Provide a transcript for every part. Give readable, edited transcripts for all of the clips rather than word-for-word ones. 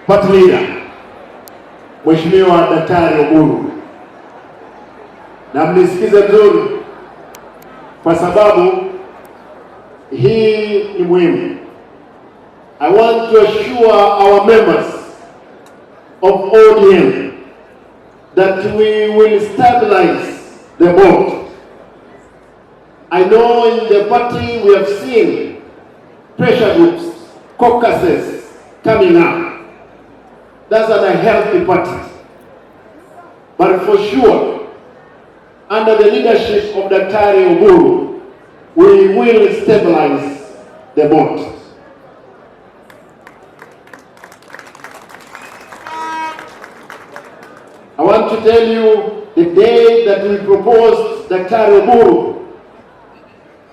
Party leader, Mheshimiwa Daktari Oburu, na mnisikize vizuri kwa sababu hii ni muhimu. I want to assure our members of ODM that we will stabilize the board. I know in the party we have seen pressure groups, caucuses coming up. That's an unhealthy party. But for sure, under the leadership of Daktari Oburu, we will stabilize the board. I want to tell you, the day that we proposed Daktari Oburu,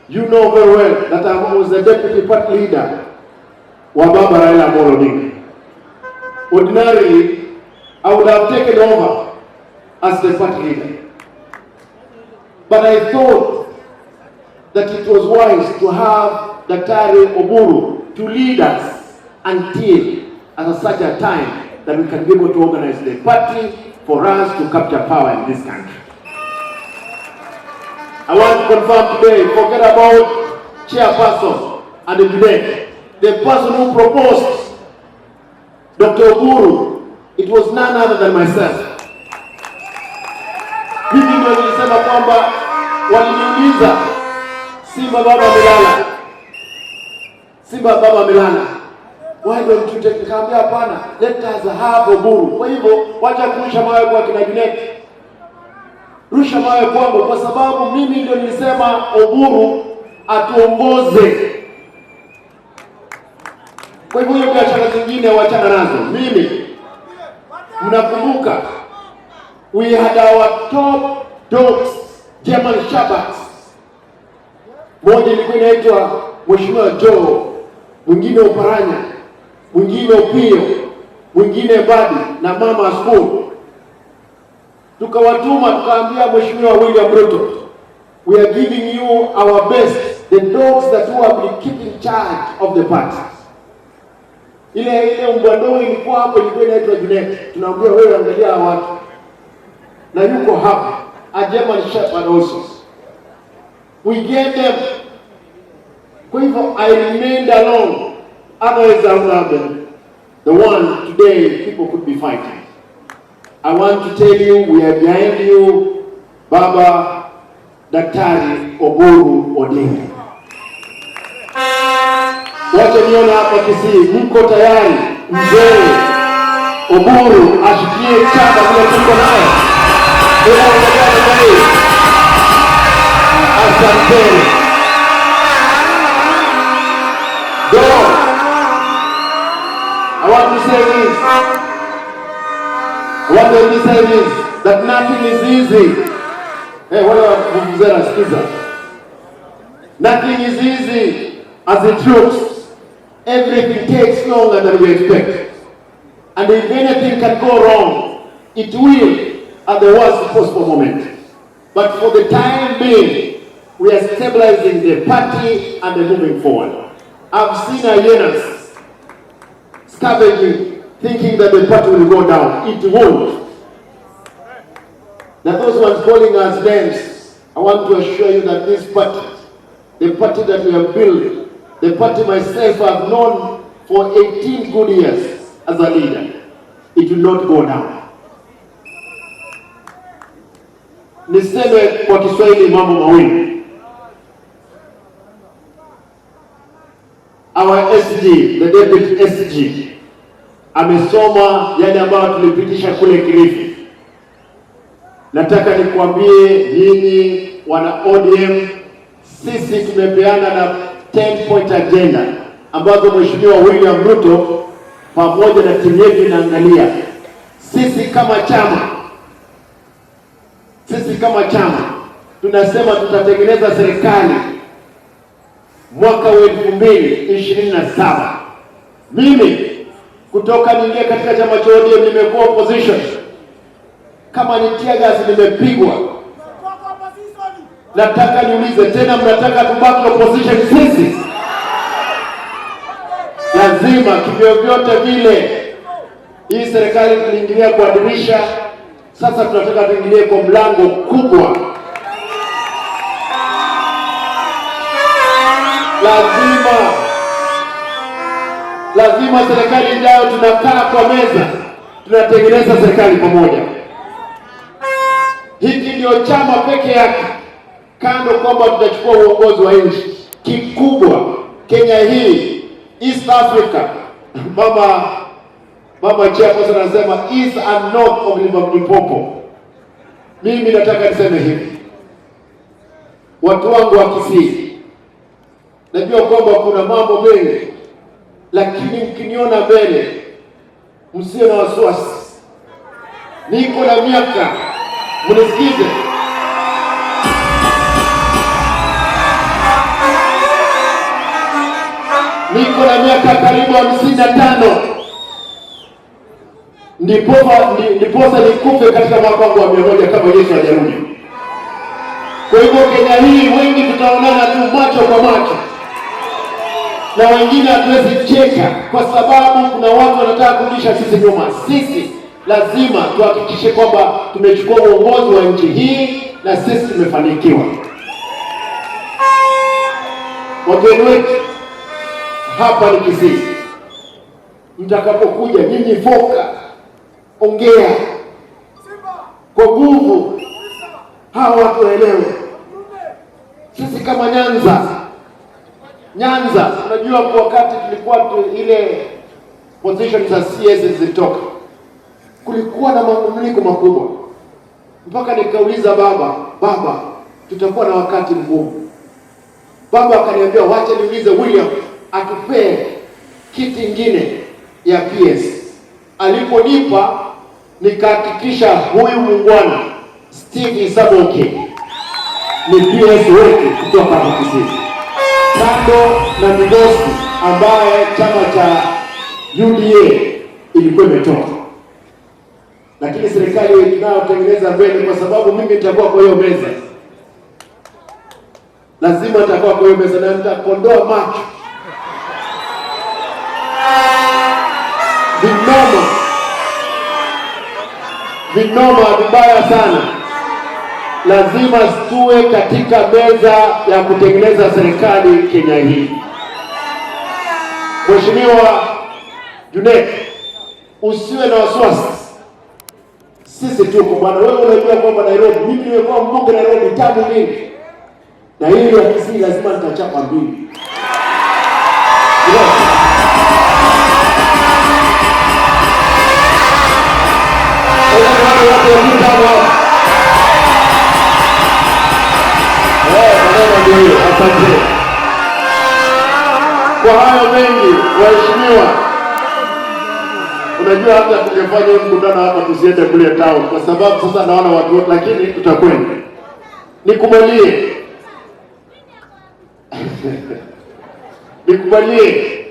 you know very well that I was the deputy party leader wa Baba Raila Amolo Odinga. Ordinarily, I would have taken over as the party leader. But I thought that it was wise to have Daktari Oburu to lead us until at such a time that we can be able to organize the party for us to capture power in this country. I want to confirm today, forget about chairperson and the debate. The person who proposed Dr. Oburu, it was none other than myself. Mimi ndio nilisema kwamba, waliniuliza, "Simba baba amelala, Simba baba amelala, why don't you take?" Nikamwambia, "Hapana, let us have Oburu." Kwa hivyo wacha kurusha mawe kwa kina Junet, rusha mawe kwangu, kwa sababu mimi ndio nilisema Oburu atuongoze. Kwa hivyo hiyo biashara zingine wachana nazo. Mimi, mnakumbuka we had our top dogs, German Shepherds. Moja ilikuwa inaitwa Mheshimiwa Joe, mwingine Oparanya, mwingine Opio, mwingine Badi na Mama School. Tukawatuma, tukaambia Mheshimiwa William Ruto, "We are giving you our best, the dogs that who have been keeping charge of the party." Ile mbwa ndogo ilikuwa hapo, ilikuwa inaitwa Junet. Tunaambia, "Wewe angalia hawa watu," na yuko hapa, a German Shepherd also. We gave them. Kwa hivyo I remained alone. Otherwise I would have been the one today people could be fighting. I want to tell you, we are behind you, Baba Daktari Oburu Odinga. Wacha nione hapa Kisii, mko tayari mzee Oburu ashikie chama vile tuko naye? Hebu angalia namna hii. Asanteni. Go. I want to say this. I want to say this, that nothing is easy. Hey, wale wa vuvuzela, sikiza. Nothing is easy as it looks. Everything takes longer than we expect. And if anything can go wrong, it will at the worst possible moment. But for the time being, we are stabilizing the party and moving forward. I've seen hyenas scavenging, thinking that the party will go down. It won't. Now those ones calling us names, I want to assure you that this party, the party that we have built, the party myself have known for 18 good years as a leader, it will not go down. Niseme kwa Kiswahili mambo mawili. Our SG, the deputy SG, amesoma yale ambayo tulipitisha kule Kilifi. Nataka nikuambie nyinyi wana ODM, sisi tumepeana na 10 point agenda ambazo Mheshimiwa William Ruto pamoja na timu yetu inaangalia. Sisi kama chama tunasema tutatengeneza serikali mwaka wa 2027. Mimi kutoka niingie katika chama cha ODM nimekuwa opposition, kama ni tear gas nimepigwa. Nataka niulize tena, mnataka tubaki opposition sisi? Lazima kivyovyote vile Hii serikali tuliingilia kwa dirisha, sasa tunataka tuingilie kwa mlango kubwa. Lazima serikali ijayo tunakaa kwa meza, tunatengeneza serikali pamoja. Hiki ndio chama peke yake, kando kwamba tutachukua uongozi wa nchi kikubwa Kenya hii, East Africa. Mama chairperson anasema East and North of River Limpopo. Mimi nataka niseme hivi, watu wangu wa Kisii, najua kwamba kuna mambo mengi, lakini mkiniona mbele msiwe na wasiwasi. Niko na miaka, mnisikize. Niko na miaka karibu 55, ndiposa nikufe katika mwaka wangu wa 100 kama Yesu hajarudi. Kwa hivyo Kenya hii wengi tutaonana tu macho kwa macho, na wengine hatuwezi cheka kwa sababu kuna watu wanataka kurudisha sisi nyuma. Sisi lazima tuhakikishe kwamba tumechukua uongozi wa nchi hii na sisi tumefanikiwa. Wageni wetu hapa ni Kisii, mtakapokuja nyinyi foka, ongea kwa nguvu, hawa watu waelewe. Sisi kama Nyanza, unajua kwa wakati tulikuwa ile position za CS zilitoka, kulikuwa na manung'uniko makubwa, mpaka nikauliza baba, baba, tutakuwa na wakati mgumu. Baba akaniambia wacha niulize William atupee kiti ingine ya PS. Aliponipa nikahakikisha huyu muungwana Steve Isaboke ni PS wetu kutoka hapa Kisii, kando na Migosi ambaye chama cha UDA ilikuwa imetoka, lakini serikali tunayotengeneza mbele, kwa sababu mimi nitakuwa kwa hiyo meza, lazima nitakuwa kwa hiyo meza na nitakondoa macho vinoma vinoma vibaya sana. Lazima tuwe katika meza ya kutengeneza serikali Kenya hii. Mheshimiwa Junet, usiwe na wasiwasi, sisi tuko bwana. Wewe unajua kwamba Nairobi, mimi nimekuwa mbunge Nairobi tangu mingi, na hii ya Kisii lazima nitachapa mbili. Yes. Asante kwa hayo mengi waheshimiwa. Unajua hata tungefanya huu mkutano hapa tusiende kule town, kwa sababu sasa naona watu wote, lakini tutakwenda. Nikubalie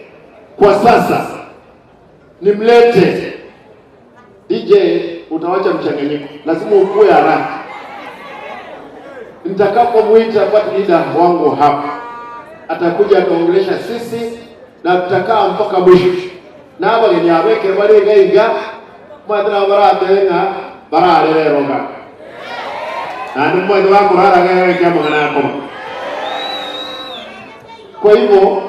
kwa sasa nimlete DJ. Utawacha mchanganyiko, lazima ukue haraka. Nitakapomwita party leader wangu hapa, atakuja ataongelesha sisi na tutakaa mpaka mwisho. Na abageni abeke barigaiga mwathira baratenga bararereroga na ni mwathi wa kuraraga kia mwana akoma. Kwa hivyo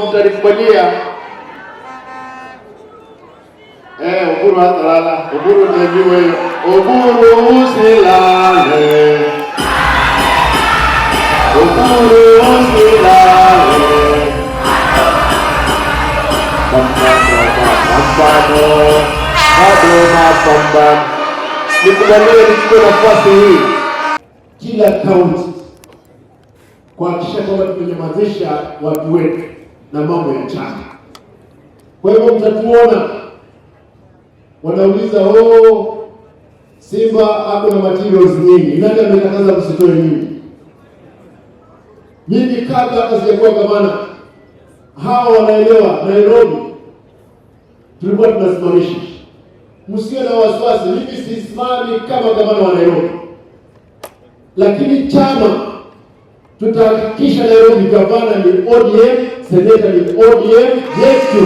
mtanikubalia. Oburu hatalala. Oburu ndio hiyo. Oburu usilale. Oburu usilale. Pambano, mapambano, bado mapambano. Nikubalie nichukue nafasi hii kila kaunti kuhakikisha kwamba tumenyamazisha watu wetu na mambo ya chama. Kwa hivyo mtatuona wanauliza, oh, Simba ako na materials nyingi, nani amekataza msitoe nyingi? Mimi kabla hata sijakuwa gavana, hawa wanaelewa Nairobi tulikuwa tunasimamisha. Msiwe na wasiwasi, mimi sisimami kama gavana wa Nairobi, lakini chama Tutahakikisha Nairobi gavana ni ODM, seneta ni ODM yetu,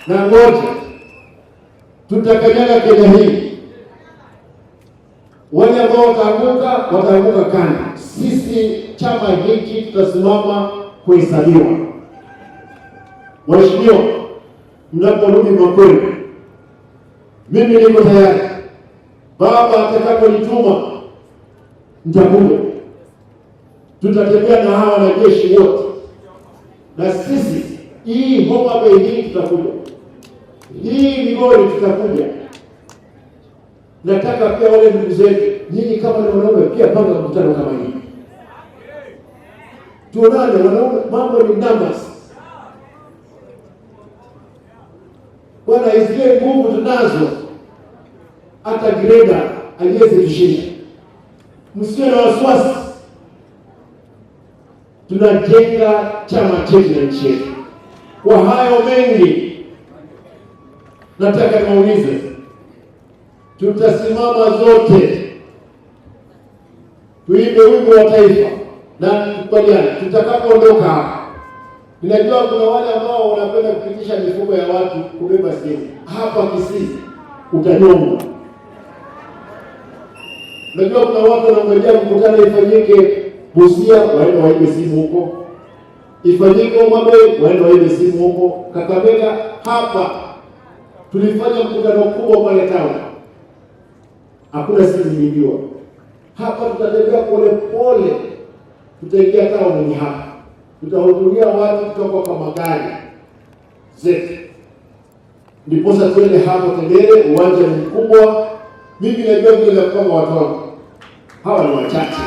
na ngoja tutakanyaga Kenya hii. Wale ambao wataanguka wataanguka kando. Sisi chama hiki tutasimama kuhesabiwa. Mheshimiwa, mnaporudi makwenu, mimi niko tayari. Baba atakaponituma nitakuja, tutatembea na hawa wanajeshi wote, na sisi hii Homa Bay hii tutakuja, hii Migori tutakuja. Nataka pia wale ndugu zetu, nyinyi kama ni wanaume pia panga mkutano kama hii, tuonane wanaume, mambo ni numbers. Bwana, zile nguvu tunazo, hata greda haiwezi tushinda. Msiwe na wasiwasi, tunajenga chama chetu na nchi yetu. Kwa hayo mengi, nataka niwaulize, tutasimama zote tuimbe wimbo wa taifa na tukubaliane, tutakapoondoka hapa. Ninajua kuna wale ambao wanapenda kupitisha mifuko ya watu kubeba simu hapa Kisii, utanyongwa. Najua kuna watu wanangojea mkutano ifanyike Busia, waende waibe simu huko, ifanyike Homa Bay, waende waibe simu huko, Kakamega. Hapa tulifanya mkutano mkubwa pale town, hakuna simu iliibiwa. Hapa tutatembea pole pole, tutaingia town ni hapa, tutahudhuria watu kutoka kwa magari zetu, ndiposa tuende hapo Tendere. Uwanja ni mkubwa. Mimi najua vile vya kupanga watu wangu, hawa ni wachache.